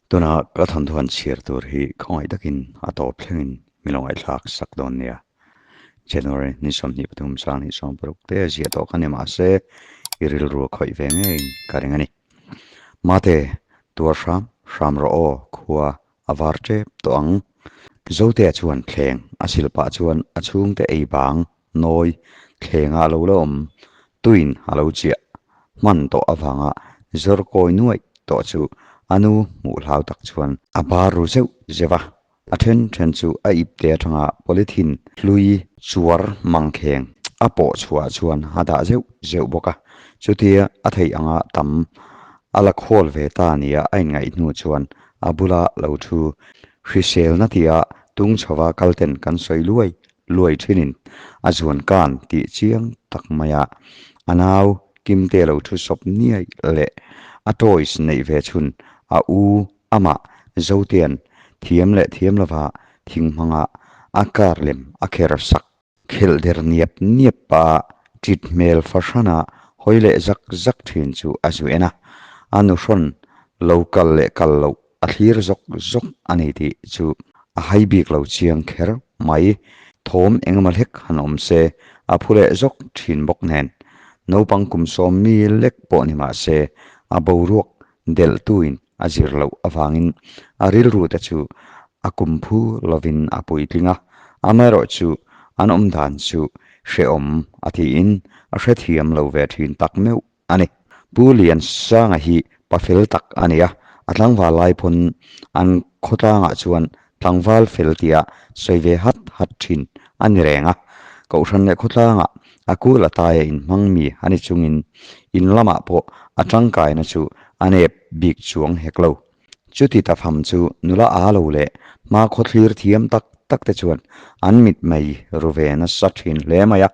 Tuna ka thawnthu han chhiar tur hi khawngaih takin a tawp thlengin min lo ngaihthlak sak dawn nia. January ni 23 sanghnih 60 te a ziah tawh kha ni mahse i rilru a khawih ve ngeiin ka ring a ni. Mate, tuar hram hram rawh aw, khua a var tep tawh ang. Zotea chuan thleng a sil pah chuan a chhungte ei bang nawi thlengah a lo la awm tuin a lo chiah hman tawh avanga zawr kawi nuaih tawh chu a nu hmuh hlau tak chuan a bar ru zeuh zeuh a. A then then chu a ipte atanga polythene hlui chuar mangkheng a pawh chhuah chuan a dah zeuh zeuh bawk a. Chutia a theih anga tam a la khawl ve ta nia a inngaih hnu chuan a bula lo thu hriselna tia tung chhova kalten kan sawi luai luai thinin a zuan kan tih chiang tak mai a. A nau Kimte lo thu sawp niaih leh a toys neih ve chhun a u Amah Zotea'n thiam leh thiam lova thing hmanga a kar lem a kher sak. Khelh der niap niap pa ṭit hmel fahrana hawi leh zak zak ṭhin chu a zu en a, a nuhrawn lo kal leh kal loh a thlir zawk zawk a ni tih chu a hai bik lo chiang kher mai. Thawm engemaw hlek han awm se a phu leh zawk ṭhin bawk nen. Naupang kum sawm mi lek pawh ni mah se a boruak delhtuin a zir loh avangin a rilru te chu a kum phu lovin a puitling a, amaherawhchu an awm dan chu hrehawm a tiin a hrethiam lo ve thin tak meuh a ni. Pu Liansanga hi pa fel tak a ni a, a tlangval lai pawn an khawtlangah chuan tlangval fel tia sawi ve hat hat thin a ni reng a, Kohhran leh khawtlangah a kul a taia inhmang mi a ni chungin in lamah pawh a tangkaina chu a nep bik chuang hek lo. Chuti ta fam chu nula aa lo leh hma khawthlir thiam tak tak te chuan an mitmei ru ve nasa thin hle mai a,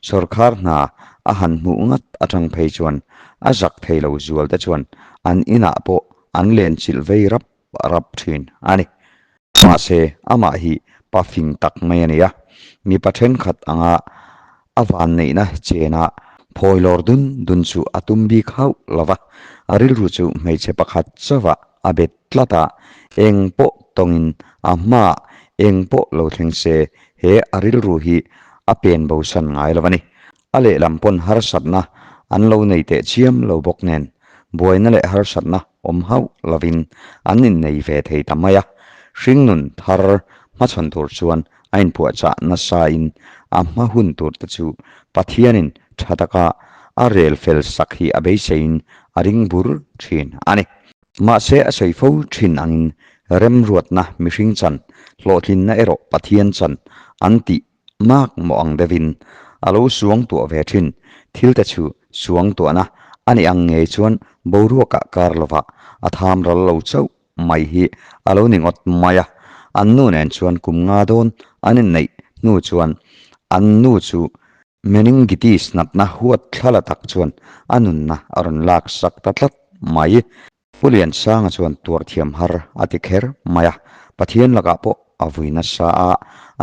sawrkhar hna a han hmuh ngat atang phei chuan a zak thei lo zual te chuan an inah pawh an lenchilh vei rap rap thin a ni. Mahse, amah hi pa fing tak mai a ni a, mipa thenkhat anga a vanneihna chena phawi lawr dun dun chu a tum bik hauh lo va, a rilru chu hmeichhe pakhat chauhah a bet tlat a, eng pawh tawngin a hmaah eng pawh lo thleng se he a rilru hi a pen bosan ngai lo a ni. A lehlam pawn harsatna an lo nei teh chiam lo bawk nen, buaina leh harsatna awm hauh lovin an innei ve thei ta mai a. Hringnun thar hmachhawn tur chuan a inpuahchah nasain a hma hun tur te chu Pathianin tha taka a rel fel sak hi a beiseiin a ring bur thin a ni. Mahse a sawi fo thin angin remruatna mihring chan, hlawhtlinna erawh Pathian chan an tih Mak maw ang deuhin a lo suang tuah ve thin. Thil te chu suang tuahna a ni ang ngei chuan boruakah kar lovah a tham ral lo chauh mai hi a lo ni ngawt mai a. An nu nen chuan kum nga dawn an inneih hnu chuan an nu chu meningitis natna huat thlala tak chuan a nunna a rawn lak sak ta tlat mai. Pu Liansanga chuan tuar thiam har a ti kher mai a, Pathian lakah pawh a vui nasa a,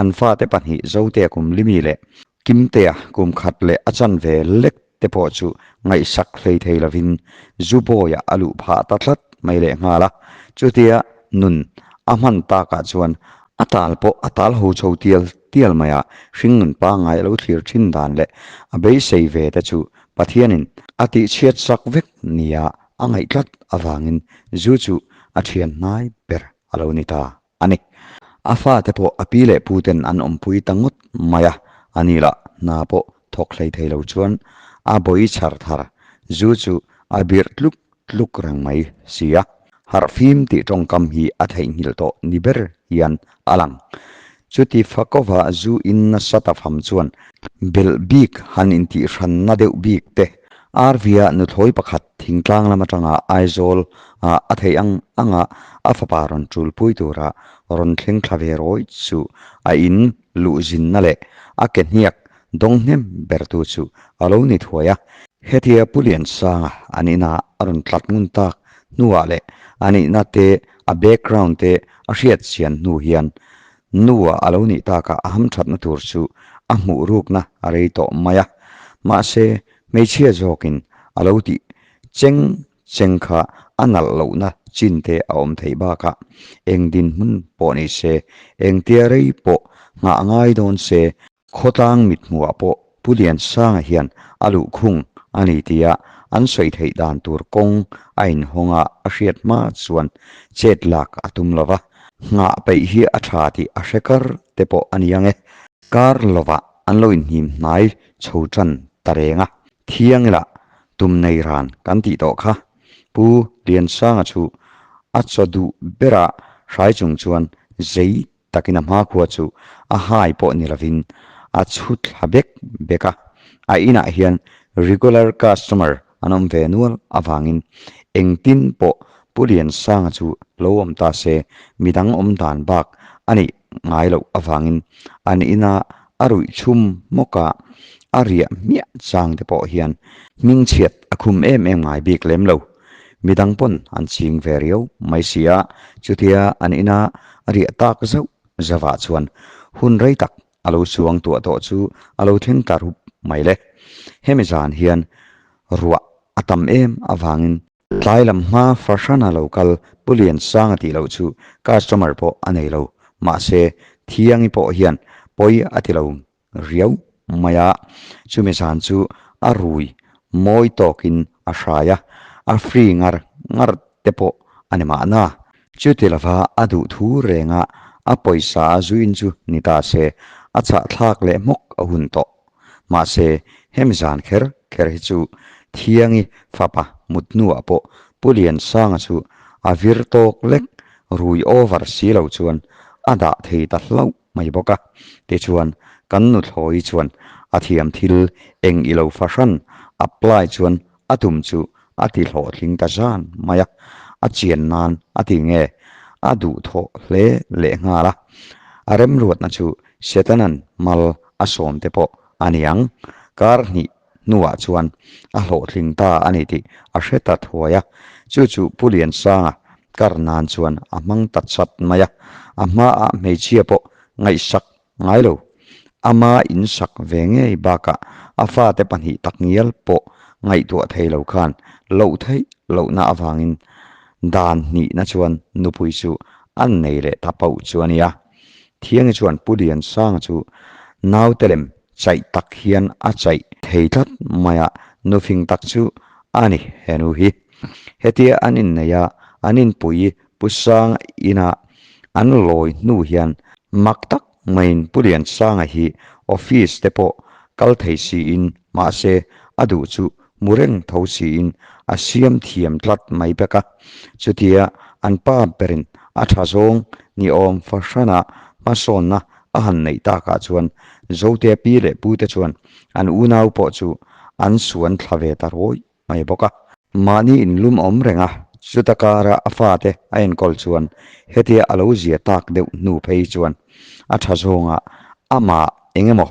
an fate pahnih Zotea kum limi leh Kimtea kum khat leh a chanve lek te pawh chu ngaihsak hlei thei lovin zu bawiah a luh phah ta tlat mai leh nghal a, chutia nun a hman takah chuan a tal pawh a tal ho chho tial tial mai a, hringnun pangngai a lo thlir thin dan leh a beisei ve te chu Pathianin a tihchhiat sak vek nia a ngaih tlat avangin zu chu a thian hnai ber a lo ni ta a ni. A fate pawh a pi leh pu ten an awmpui ta ngawt mai a, a ni lah hna pawh thawk hlei thei lo chuan a bawi chhar thar zu chu a birh tluk tluk reng mai si a. Harhfim tih tawngkam hi a theihnghilh tawh ni ber hian a lang. Chuti fakova zu in nasa ta fam chuan belh bik han intihhranna deuh bik te RV-a nuthlawi pakhat thingtlang lam atanga Aizawl ah a theih ang anga a fapa rawn tulpui tura rawn thleng thla ve rawih chu a in luhzinna leh a ke hniak dawng hnem bertu chu a lo ni thuai a. Hetia Pu Liansanga an inah a rawn tlat ngun tak hnuah leh a nihna te a background te a hriat chian hnu hian Nua a lo nih takah a hamthatna tur chu a hmuh rukna a rei tawh mai a, mahse hmeichhia zawkin a lo tih cheng cheng kha a nalh lohna chin te a awm theih bakah eng dinhmun pawh ni se, engtia rei pawh nghah ngai dawn se, khawtlang mithmuhah pawh Pu Liansanga hian a luhkhung a ni tia an sawi theih dan tur kawng a inhawng a a hriat hma chuan chet lak a tum lo va, nghah peih hi a tha tih a hre kar te pawh a ni ang e. Kar lovah an lo inhnim hnai chho tan ta reng a, thiang ila tum nei ran kan tih tawh kha. Pu Liansanga chu a chaw duh bera hrai chung chuan zei takin a hmakhua chu a hai pawh ni lovin a chhu thla bek bek a. A inah hian regular customer an awm ve nual avangin engtin pawh Pu Liansanga chu lo awm ta se midang awm dan bak a nih ngai loh avangin an ina a ruih chhum hmawka a riah hmiah chang te pawh hian hmingchhiat a khum em em ngai bik lem lo. Midang pawn an ching ve riau mai si a, chutia an ina a riah tak zauh zauhah chuan hun rei tak a lo suang tuah tawh chu a lo thleng ta rup mai le. Hemi zan hian ruah a tam em avangin Tlai lam hma fahran a lo kal Pu Liansanga tih loh chu customer pawh a nei lo. Mahse, Thiangi pawh hian pawi a ti lo riau mai a. Chumi zan chu a rui mawi tawkin a hrai a, a free ngar ngar te pawh a ni mahna. Chuti lova a duh thu renga a pawisa a zuin chu ni ta se, a chahthlak leh hmawk a hun tawh. Mahse, hemi zan kher kher hi chu Thiangi fapa mut hnuah pawh Pu Liansanga chu a vir tawk lek rui over si lo chuan a dah thei ta hlauh mai bawk a. Tichuan, kan nuthlawi chuan a thiam thil eng i lo fahran apply chuan a tum chu a ti hlawhtling ta zan mai a, a chian nan a ti nge a duhthawh hle leh nghal a. A remruatna chu Setanan mal a sawm te pawh a ni ang. Kar hnih hnuah chuan a hlawhtling ta a ni tih a hre ta thuai a, chu chu Pu Liansanga kar nan chuan a hmang ta chat mai a, a hmaah hmeichhia pawh ngaihsak ngai lo. Ama insak ve ngei bakah a fate pahnih takngial pawh ngaihtuah thei lo khan loh theih lohna avangin dan hnihna chuan nupui chu an nei leh ta pauh chu a nia. Thiangi chuan Pu Liansanga chu nautelem chaih tak hian a chaih thei tlat mai a, nufing tak chu a ni he nu hi. Hetia an inneih a, an inpui Pu Sanga ina an lawi hnu hian mak tak maiin Pu Liansanga hi office te pawh kal thei siin mahse a duh chu mu reng tho siin a siam thiam tlat mai bek a. Chutia an pa berin a tha zawng ni awm fahrana hmasawnna a han neih takah chuan Zotea pi leh pute chuan an unau pawh chu an suan thla ve ta rawih mai bawk a. Mahni inlum awm reng a, chuta kara a fate a enkawl chuan hetia a lo zia tak deuh hnu phei chuan a tha zawnga amah eng emaw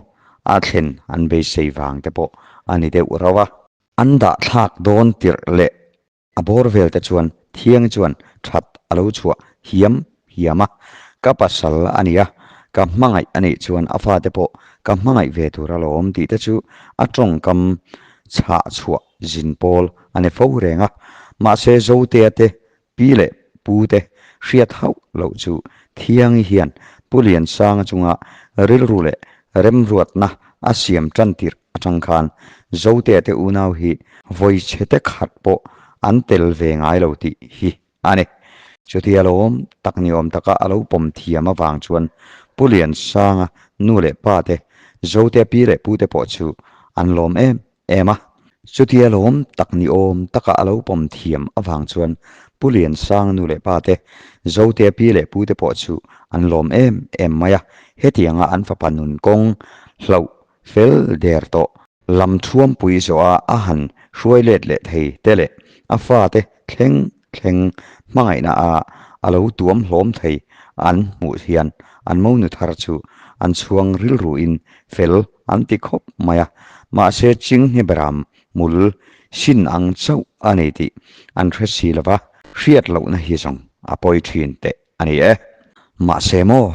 a thlen an beisei vang te pawh a ni deuh rauh a. An dah thlak dawn tirh leh a bawr vel te chuan Thiangi chuan that a lo chhuah hiam hiam a, ka pasal a nia, ka hmangaih a nih chuan a fate pawh ka hmangaih ve tur alawm tih te chu a tawngkam chhah chhuah zin pawl a ni fo reng a, mahse Zotea te pi leh pu te hriat hauh loh chu Thiangi hian Pu Liansanga chunga rilru leh remruatna a siam tan tirh atang khan Zotea te unau hi vawi chhe te khat pawh an tel ve ngai lo tih hi a ni. Chutia lawm tak ni awm taka a lo pawm thiam avang chuan Pu Liansanga nu leh pa te, Zotea pi leh pu te pawh chu an lawm em em a. Chutia lawm tak ni awm taka a lo pawm thiam avang chuan Pu Liansanga nu leh pa te, Zotea pi leh pu te pawh chu an lawm em em mai a. Hetianga an fapa nun kawng hlauh fel der tawh Lam thuampui zawha a han hruai let leh thei te leh a fate thleng thleng hmangaihna a a lo tuam hlawm thei an hmuh hian an monu thar chu an chhuang rilruin fel an ti khawp mai a, mahse Chinghne Beram hmul sin ang chauh a ni tih an hre si lova, hriat lohna hi zawng a pawi thin teh a ni e. Mahse maw,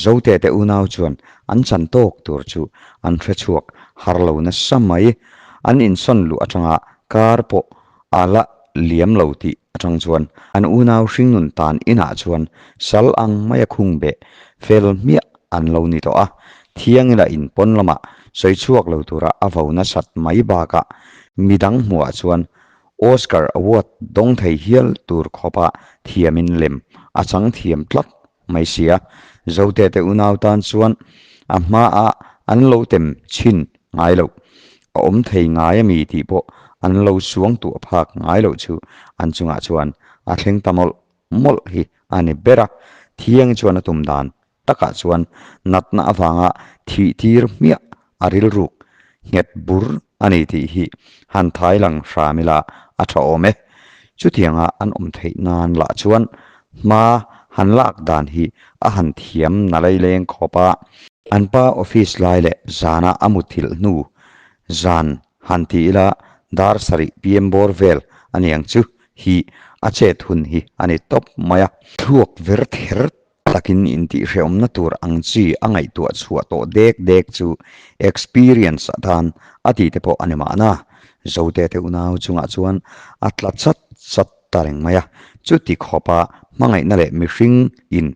Zote te unau chuan an chan tawk tur chu an hre chhuak har lo nasa mai. An insawn luh atanga kar pawh a la liam lo tih atang chuan an unau hringnun tan inah chuan sal ang maia khung beh fel hmiah an lo ni tawh a, thiangila in pawn lamah sawi chhuak lo tura a vo nasat mai bakah midang hmuhah chuan Oscar Award dawng thei hial tur khawpa thiamin lem a chang thiam tlat mai sia. Zote te unau tan chuan a hmaah an lo tem chhin ngai loh. A awm thei ngai a mi tih pawh an lo suang tuah phak ngai loh chu an chungah chuan a thleng ta mawlh mawlh hi a ni ber a. Thiang chuan a tum dan takah chuan natna avanga thih tir hmiah a rilruk nghet bur a ni tih hi han thai lang hram ila a tha awm e. Chutianga an awm theih nan lah chuan hma han lak dan hi a han thiam na laileng khawp a. An pa office lai leh zana a muthilh hnu zan han ti ila dar sarih PM bawr vel a niang chu hi a chet hun hi a ni tawp mai a. Thluak ver ther takin intihhrehawmna tur ang chi a ngaihtuah chhuah tawh dek dek chu experience atan a tih te pawh a ni mahna. Zote te unau chungah chuan a tla chat chat ta reng mai a, chuti khawpa hmangaihna leh mihring in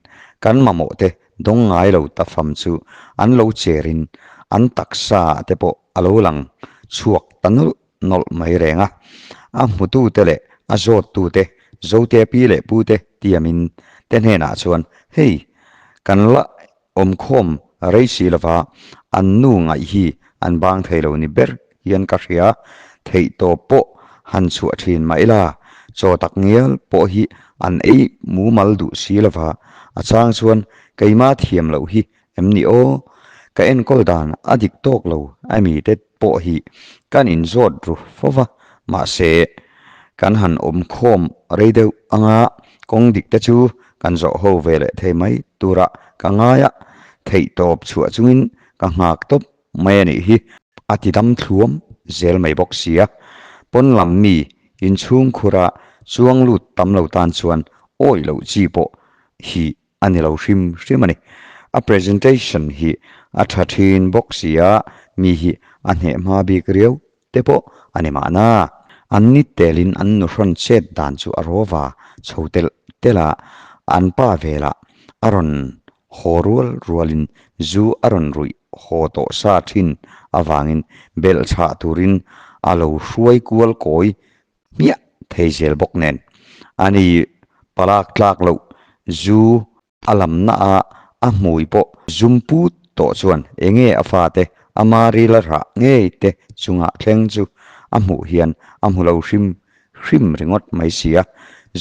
kan mamawh te dawng ngai lo ta fam chu an lo cherin an taksa te pawh a lo lang chhuak ta nulh nawlh mai reng a, a hmutute leh a zawttute, Zote pi leh pute tiamin te hnenah chuan, Hei, kan la awmkhawm rei si lova, an nu ngaih hi an bang thei lo ni ber hian ka hria, theihtawp pawh han chhuah thin mah ila, chaw tak ngial pawh hi an ei mumal duh si lova, a chang chuan keima thiam loh hi Em ni aw? Ka enkawl dan a dik tawk lo a mite pawh hi kan inzawt ru fo va, mahse kan han awm khawm rei deuh anga kawng dik te chu kan zawh ho ve leh thei mai tura ka ngai a, theihtawp chhuah chungin ka nghak tawp mai a nih hi. A ti dam thluam zel mai bawk sia, pawn lam mi inchhung khura chuang lut tam lo tan chuan awih loh chi pawh hi a ni lo hrim hrim a ni. A presentation hi a tha thin bawk si a, mi hi a hneh hma bik riau te pawh a ni mahna. An ni telin an nuhrawn chet dan chu a rawva chho telh telh a, an pa velah a rawn haw rual rualin zu a rawn ruih haw tawh sa thin avangin belh chhah turin a lo hruai kual kawi hmiah thei zel bawk nen ani palak tlak loh zu a lamna a a hmui pawh zum put tawh chuan enge a fate ama ril a rah ngei te chungah thleng chu a hmuh hian a hmu lo hrim hrim ringawt mai si a,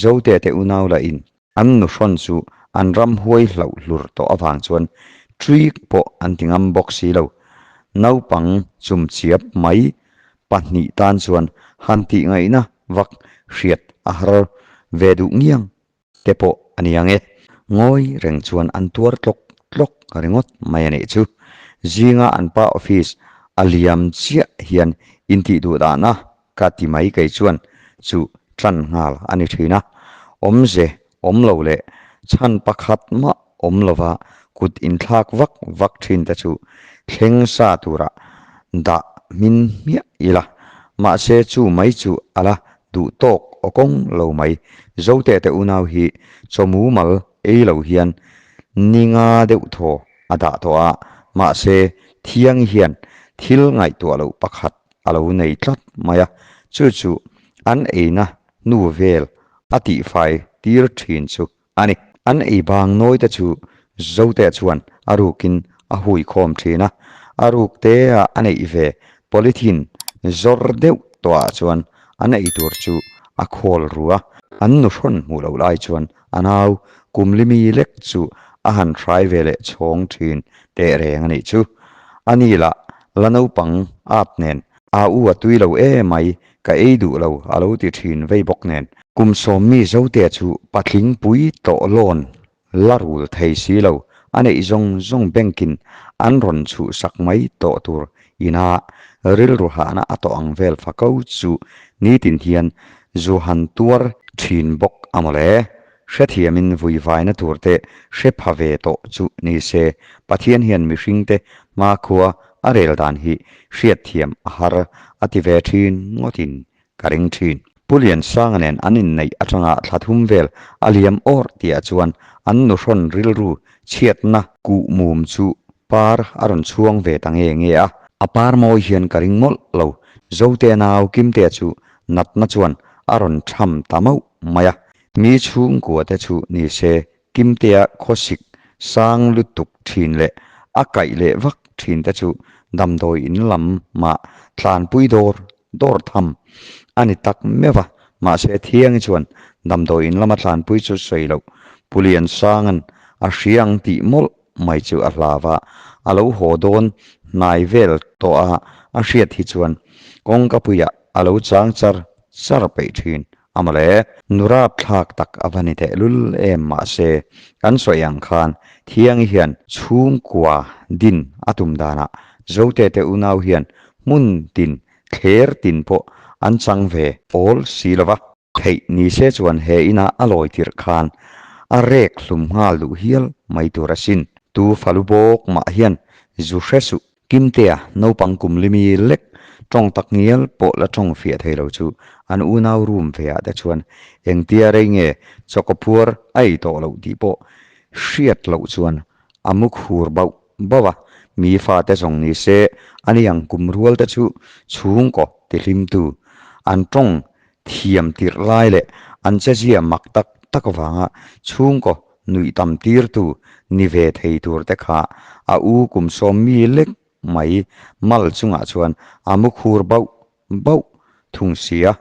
Zote te unau lah in an nuhrawn chu an ramhuai hlauh hlur tawh avang chuan trick pawh an ti ngam bawk si lo, naupang chumchiap mai pahnih tan chuan han tih ngaihna vak hriat a har ve duh ngiang te pawh a ni ang e. Ngawi reng chuan an tuar tlawk tlawk ringawt mai a nih chu. Zinga an pa office a liam chiah hian intih duh dahna ka ti mai kei chuan chu tan nghal a ni thin a. Awmze awm lo leh chhan pakhat mah awm lova kut inthlak vak vak thin te chu thleng sa tura dah hmin hmiah ila, mahse chu mai chu a la duh tawk aw kawng lo mai. Zote te unau hi chaw mumal ei lo hian ni nga deuh thaw a dah tawh a, mahse Thiangi hian thil ngaihtuah loh pakhat a lo nei tlat mai a, chu chu an eina hnu vel a tihfai tir thin chu a ni. An ei bang nawi te chu Zote chuan a rukin a hui khawm thin a, a ruk te a a neih ve polythene zawr deuh tawhah chuan an ei tur chu a khawl ru a. An nuhrawn hmuh loh lai chuan a nau kumlimi lek chu a han hrai ve leh chhawng thin teh reng a nih chu. A ni lah la naupang at nen a u a tui lo emai Ka ei duh lo a lo ti thin vei bawk nen. Kum sawmmi Zotea chu patling pui tawh lawn la rul thei si lo, a neih zawng zawng bank-in an rawn chhuhsak mai tawh tur ina rilru hahna a tawh ang vel fako chu nitin hian zu han tuar thin bawk a mawle. Hrethiamin vuivaina turte hre pha ve tawh chu ni se, Pathian hian mihringte hmakhua a rel dan hi hriatthiam a har a ti ve thin ngawtin ka ring thin. Pu Liansanga nen an inneih atanga thla thum vel a liam awr tihah chuan an nuhrawn rilru chhiatna kuh mum chu par a rawn chhuang ve ta nge nge a. A par mawi hian ka ring mawlh lo, Zotea nau Kimtea chu natna chuan a rawn tham ta mauh mai a. Mi chhungkua te chu ni se Kimtea khawsik sang lutuk thin leh a kaih leh vak thin te chu damdawi in lam mah tlanpui dawr dawr tham a ni tak meuh a, mahse Thiangi chuan damdawi in lama tlanpui chu sawi loh Pu Liansanga'n a hria ang tih mawlh mai chu a hlau a, a lo haw dawn hnai vel tawh a a hriat hi chuan kawngkapuiah a lo chang char char peih thin a mawle. Nu rapthlak tak a va ni teh lul em mahse kan sawi ang khan Thiangi hian chhungkua din a tum danah Zote te unau hian hmun tin thler tin pawh an chang ve awl si lo va. Theih ni se chuan he ina a lawi tirh khan a rek hlum nghal duh hial mai tur asin. Tu falu bawk mah hian zu hre suh. Kimtea naupang kum limi lek tawng tak ngial pawh la tawng fiah thei lo chu an unau room ve ah te chuan engtia rei nge chawkawphuar a ei tawh loh tih pawh hriat loh chuan a mu khur bauh bauh a, mi fate zawng ni se ani ang kum rual te chu chhungkaw tihlimtu an tawng thiam tirh lai leh an chezia mak tak tak vanga chhungkaw nuih tam tirtu ni ve thei tur te kha a u kum sawm mi lek mai mal chungah chuan a mu khur bauh bauh thung si a,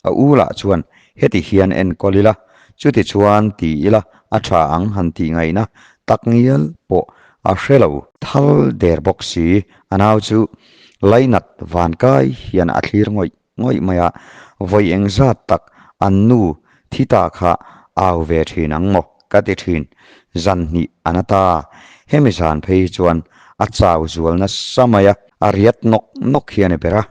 a u lah chuan heti hian enkawl ila, chuti chuan ti ila a tha ang han tih ngaihna tak ngial pawh a hre lo. Thal der bawk si, a nau chu lainat vankai hian a thlir ngawih ngawih mai a, vawi engzat tak an nu thi ta kha au ve thin ang maw ka ti thin, zan hnih a na ta, hemi zan phei hi chuan a chau zual nasa mai a, a riat nawk nawk hian i ber a.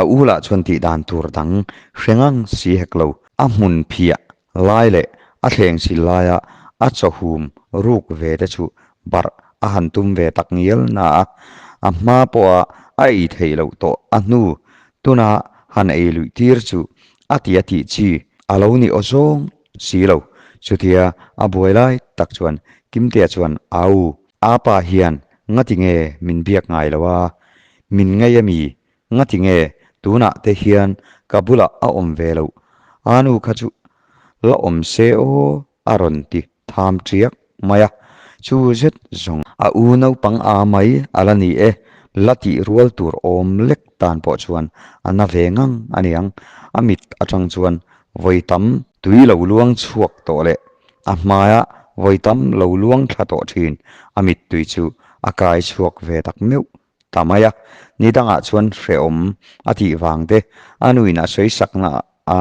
A u lah chuan tih dan tur dang hre ngang si hek lo, a hmun phiah lai leh a thleng sil laia a chawhum ruk ve te chu barh a han tum ve tak ngial na a, a hma pawha a ei theih loh tawh a hnu tuna han ei luih tir chu a ti a tih chi a lo ni aw zawng si lo. Chutia a buai lai tak chuan Kimtea chuan Au, apa hian ngati nge min biak ngai lo a, min ngei a mi Ngati nge tunah te hian ka bulah a awm ve loh, a nu kha chu la awm se aw a rawn ti tham ṭiak mai a, chu zet zawng a u naupang a mai a la ni e, la tih rual tur awm lek tan pawh chuan a na ve ngang a niang, a mit aṭang chuan vawi tam tui lo luang chhuak tawh leh a hmaia vawi tam lo luang thla tawh ṭhin a mittui chu a kai chhuak ve tak meuh ta mai a, ni dangah chuan hrehawm a tih vang te, a nuin a sawi sakna a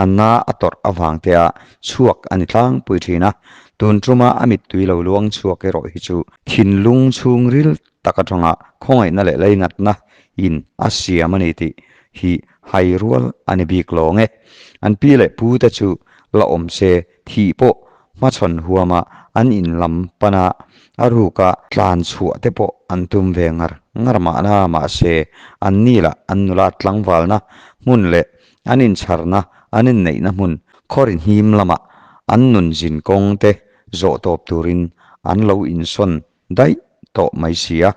a na a tawrh avang te a chhuak a ni tlangpui thin a, tun tuma a mittui lo luang chhuak erawh hi chu thinlung chhungril tak atanga khawngaihna leh leinatna in a siam a ni tih hi hai rual a ni bik lawng e. An pi leh pu te chu la awm se thih pawh hmachhawn huama an in lam pana a ruka tlan chhuah te pawh an tum ve ngar ngar mahna mahse an ni lah an nula tlangvalna hmun leh an incharna an inneihna hmun khawri hnim lamah an nun zin kawng te zawh tawp turin an lo insawn daih tawh mai si a,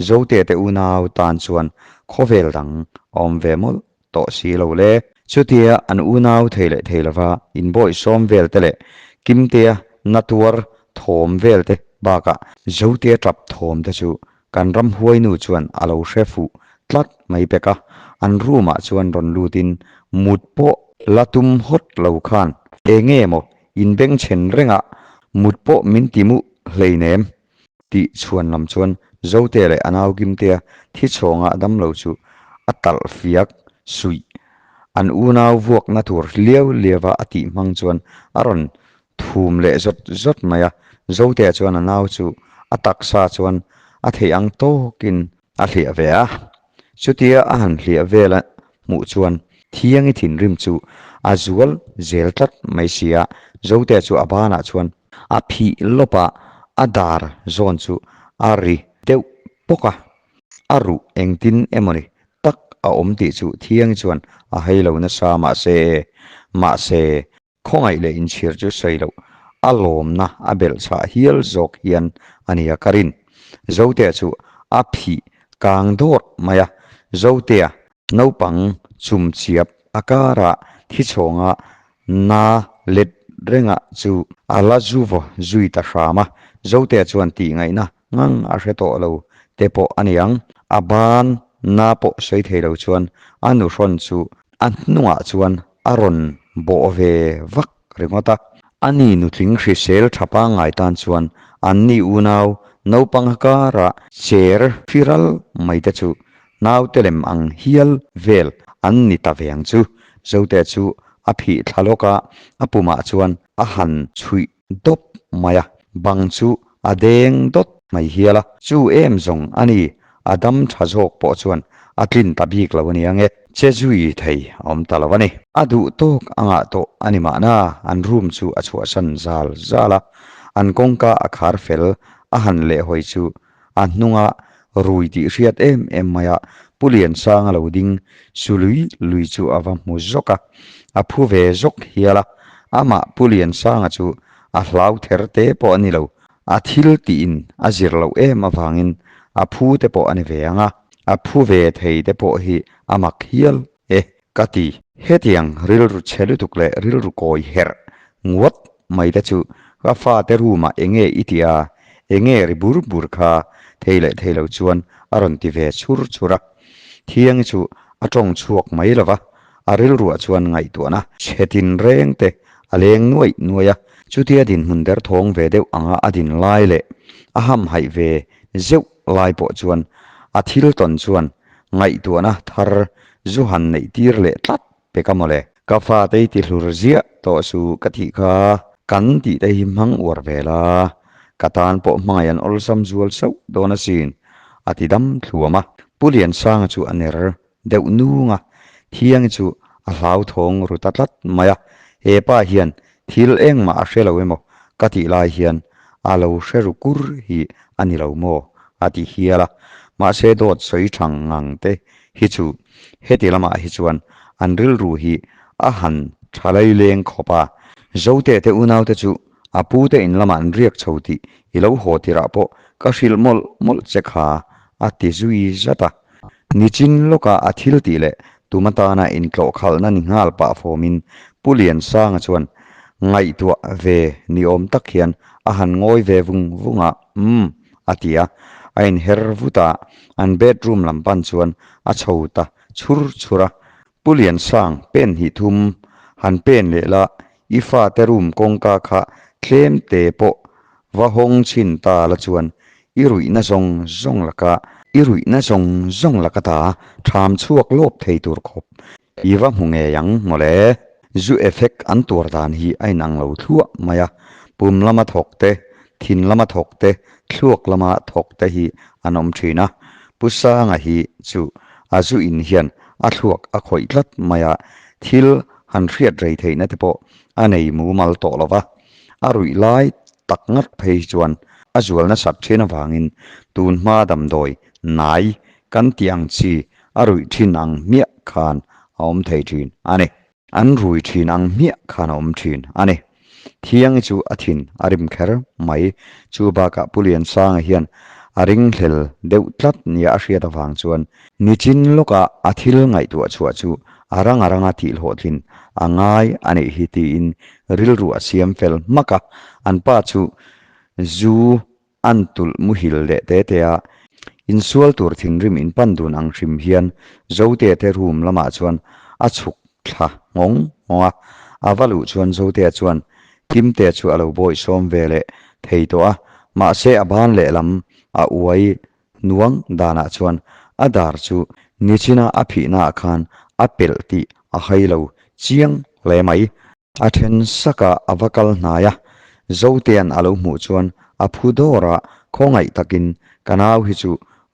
Zote te unau tan chuan khawvel dang a awm ve mawlh tawh si lo le. Chutia an unau thei leh thei lova inbawih sawm vel te leh Kimtea na tuar thawm vel te bakah Zotea tap thawm te chu kan ramhuainu chuan a lo hre fuh tlat mai pek a, an room ah chuan rawn lutin mut pawh la tum hawt lo khan enge maw inbengchhen rengah mut pawh min ti muh hleinem Tih chhuan lam chuan Zotea leh a nau Kimtea thi chhawnga damlo chu a talh fiak suih. An unau vuakna tur liau liauva a tih hmang chuan a rawn thum leh zawt zawt mai a. Zotea chuan a nau chu a taksa chuan a theih ang tawkin a hliah ve a. Chutia a han hliah vel a hmuh chuan Thiangi thinrim chu a zual zel tlat mai si a, Zotea chu a banah chuan a phih lawp a, a dar zawn chu a ri deuh pawk a, a ruh engtin emawni tak a awm tih chu Thiangi chuan a hai lo nasa mahse e, mahse, khawngaih leh inchhir chu sawi loh a lawmna a belh chhah hial zawk hian a nia ka rin. Zotea chu a phih kang dawrh mai a, Zotea naupang chumchiap a karah thichhawnga Na let renga chu a la zu vaw zui ta hram a, Zotea chuan tih ngaihna ngang a hre tawh lo te pawh a ni ang. A ban na pawh sawi thei lo chuan a nuhrawn chu a hnungah chuan a rawn bawh ve vak ringawt a. A ni nutling hrisel tha pangngai tan chuan an ni unau naupang kara cher firal mai te chu Naute lem ang hial vel an ni ta ve ang chu. Zote chu a phih thla lawk a, a pumah chuan a han chhuih dawp mai a, bang chu a deng dawt mai hial a. Chu em zawng a ni, a dam tha zawk pawh chuan a tlin ta bik lo a ni ang e. Che zui thei a awm ta lo a ni. A duh tawk a ngah tawh a ni mahna, an room chu a chhuahsan zal zal a, an kawngka a khar fel a han lehhawi chu A hnunga rui tih hriat em em mai a, Pu Liansanga lo ding su lui lui chu a va hmu zawk a, a phu ve zawk hial a, amah Pu Liansanga chu a hlau ther te pawh a ni lo, a thil tiin a zir loh em avangin a phu te pawh a ni ve ang a, a phu ve thei te pawh hi a mak hial e ka ti. Hetiang rilru chhe lutuk leh rilru kawi herh nguat mai te chu ka fate room ah enge i ti a, enge ri bur bur kha thei leh thei lo chuan a rawn ti ve chhur chhur a. Thiangi chu a tawng chhuak mai lo va, a rilruah chuan ngaihtuahna chhe tinreng te a leng nuaih nuaih a. Chutia dinhmun derthawng ve deuh anga a din lai leh a hamhaih ve zeuh lai pawh chuan a thil tawn chuan ngaihtuahna thar zu han neih tir leh tlat pek a mawle. Ka fate i ti hlur ziah tawh su ka tih kha kan tih te hi hmang uar ve la, ka tan pawh hmangaih an awlsam zual sauh dawn asin, a ti dam thluam a. Pu Liansanga chu a ner deuh nung a, Thiangi chu a hlauthawng ru ta tlat mai a, he pa hian thil engmah a hre lo emaw ka tih lai hian a lo hre ru kur hi a ni lo maw a ti hial a, mahse dawt sawi thang ngang te hi chu heti lamah hi chuan an rilru hi a han tha laileng khawp a. Zote te unaute chu a pu te in lamah an riak chho tih i lo haw tirah pawh ka hrilh mawlh mawlh che kha a ti zui zat a. Nichin lawka a thil tih leh tum atana intlawh khalhna ni nghal pah fawmin Pu Liansanga chuan ngaihtuah ve ni awm tak hian a han ngawi ve vung vung a, Umm, a ti a, a inher vut a, an bedroom lam pan chuan a chho ta chhur chhur a. Pu Liansang, pen hnih thum han pen leh la, i fate room kawngka kha tlem te pawh va hawng chhin ta la chuan i ruihna zawng zawng laka i ruihna zawng zawng laka ta ṭham chhuak lawp thei tur khawp i va hmu ngei ang mawle. Zu effect an tuar dan hi a inang lo thluah mai a, pum lama thawk te, thin lama thawk te, thluak lama thawk te hi an awm thin a. Pu Sanga hi chu a zu in hian a thluak a khawih tlat mai a, thil han hriat rei theihna te pawh a nei mumal tawh lo va. A ruih lai tak ngat phei chuan a zual nasat thin avangin tun hma damdawi nai kan tih ang chi a ruih thin ang hmiah khan a awm thei thin a ni. An rui thin ang hmiah khan a awm thin a ni. Thiangi chu a thin a rim kher mai. Chu bakah Pu Liansanga hian a ringhlel deuh tlat nia a hriat avang chuan nichin lawkah a thil ngaihtuah chhuah chu a rang a ranga tih hlawhtlin a ngai a nih hi tiin rilru a siam fel hmak a, an pa chu zu an tulh muhil leh te te a, insual tur thinrim in pan dun ang hrim hian Zotea te room lamah chuan a chhuk thla nghawng nghawng a, a va luh chuan Zotea chuan Kimtea chu a lo bawihsawm ve leh thei tawh a, mahse a ban lehlam a uai Hnuang danah chuan a dar chu nichina a phihnaah khan a pelh tih a hai lo chiang hle mai. A then sakah a va kal hnai a, Zotea'n a lo hmuh chuan a phu dawr a, khawngaih takin ka nau hi chu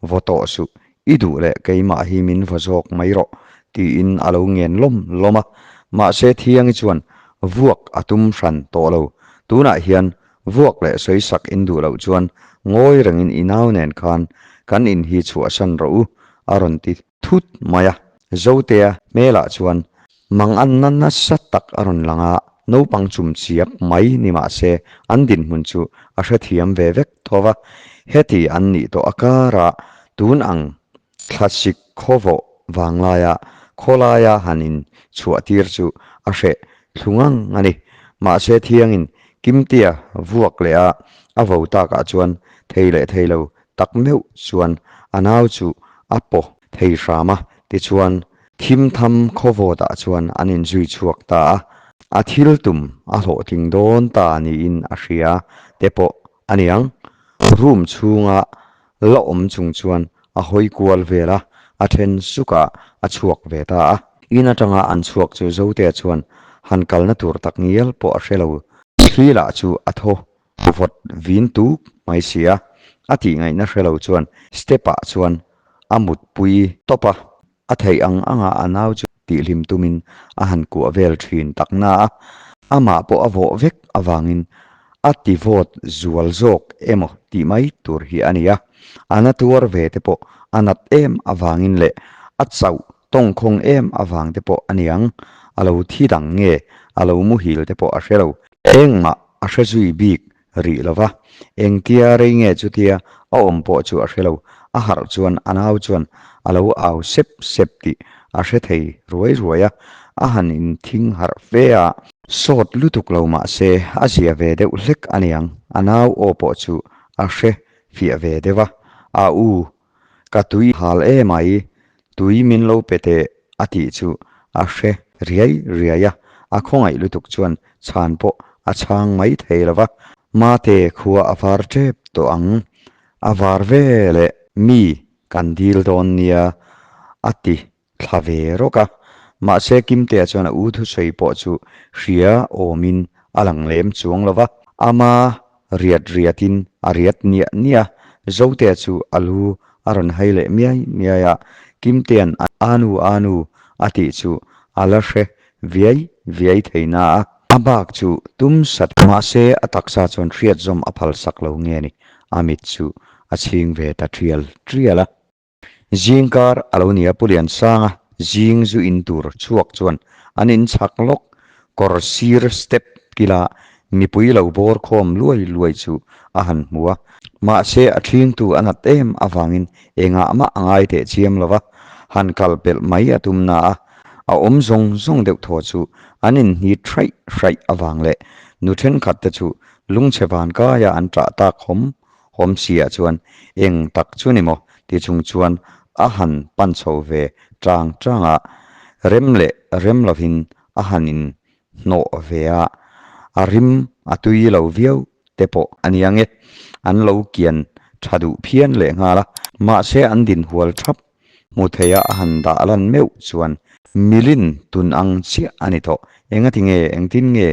vaw tawh suh, i duh leh keimah hi min vaw zawk mai rawh tiin a lo ngen lawm lawm a. Mahse Thiangi chuan vuak a tum hran tawh lo, tunah hian Vuak leh sawi sak in duh loh chuan ngawi rengin i nau nen khan kan in hi chhuahsan rawh u a rawn ti thut mai a. Zotea hmelah chuan manganna nasa tak a rawn lang a, naupang chum chiap mai ni mah se an dinhmun chu a hrethiam ve vek tho va. Heti an nih tawh a karah tun ang thlasik khawvawh vanglaia khawlaia han in chhuah tir chu a hreh thlu ngang a ni. Mahse thiangin Kimtea vuak leh a a vo takah chuan thei leh thei lo tak meuh chuan a nau chu a paw thei hram a, tichuan thim tham khawvawtah chuan an inzui chhuak ta a, a thil tum a hlawhtling dawn ta niin a hria te pawh a niang. Room chhunga la awm chung chuan a hawi kual vel a, a then sukah a chhuak ve ta a. In atanga an chhuak chu Zotea chuan han kalna tur tak ngial pawh a hre lo. Thli lah chu a thaw vawt vin tuk mai si a, a tih ngaihna hre lo chuan step ah chuan a mutpui tawp a, a theih ang anga a nau chu tihhlim tumin a han kuah vel thin tak na a, amah pawh a vawh vek avangin a ti vawt zual zawk emaw tih mai tur hi a ni a, a na tuar ve te pawh a nat em avangin leh a chauh tawngkhawng em avang te pawh a niang, a lo thi dang nge a lo muhil te pawh a hre lo. Engmah a hre zui bik rih lo va, engtia rei nge chutia a awm pawh chu a hre lo. A harh chuan a nau chuan a lo au sep sep tih a hre thei ruai ruai a, a han inthing harh fe a. Sawt lutuk lo mah se a zia ve deuh hlek a niang, a nau aw pawh chu a hre fiah ve deuh a, A u, Ka tui hal emai, tui min lo pe teh a tih chu a hre riai riai a, a khawngaih lutuk chuan chhan pawh a chhang mai thei lo va. Mate khua a var tep tawh ang, a var ve leh mi kan dil dawn nia a ti thla ve rawk a, mahse Kimtea chuan a u thusawi pawh chu hria awmin a lang lem chuang lo va, ama riat riatin a riat niah niah a, Zotea chu a lu a rawn hai leh miai miai a, Kimtea'n Anu Anu a tih chu a la hre viai viai thei na a, a bak chu tum sat mahse a taksa chuan hriat zawm a phal sak lo nge ni, a mit chu a chhing ve ta tial tial a. Zingkar a lo ni a, Pu Liansanga zing zu in tur chhuak chuan an in chhak lawk kawr sir step kila mipui lo bawr khawm luai luai chu a han hmu a. Mahse a thlingtu a nat em avangin engah mah a ngai teh chiam lo va, han kal pelh mai a tum na a, a awm zawng zawng deuh thaw chu an inhnit hraih hraih avang leh nu thenkhat te chu lungchhe van kaia an ṭah tak hawm Awmsia chuan eng tak chu ni maw ti chung chuan a han pan chho ve tang tang a, rem leh rem lovin a han in hnawh ve a, a rim a tui lo viau te pawh a nia nge, an lo kian tha duh phian leh nghal a, mahse an dinhual thap hmu theia a han dah lan meuh chuan milin tun ang chiah a ni tawh, engati nge, engtin nge,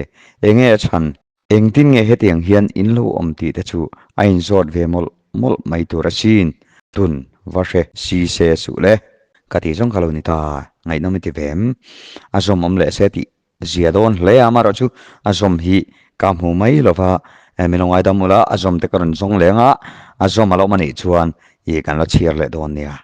enge a chhan? Engtin nge hetiang hian in lo awm tih te chu a inzawt ve mawlh mawlh mai tur asin. Tun va hre si se suh le. Ka tih zawng kha lo ni ta, ngaihnawm i ti ve em? A zawm awm leh se tih zia dawn hle a, amaherawh chu a zawm hi ka hmu mai lo va, min lo ngaidam ula, a zawm te ka rawn zawng leng a, a zawm a lo awm anih chuan i kan la chhiar leh dawn nia.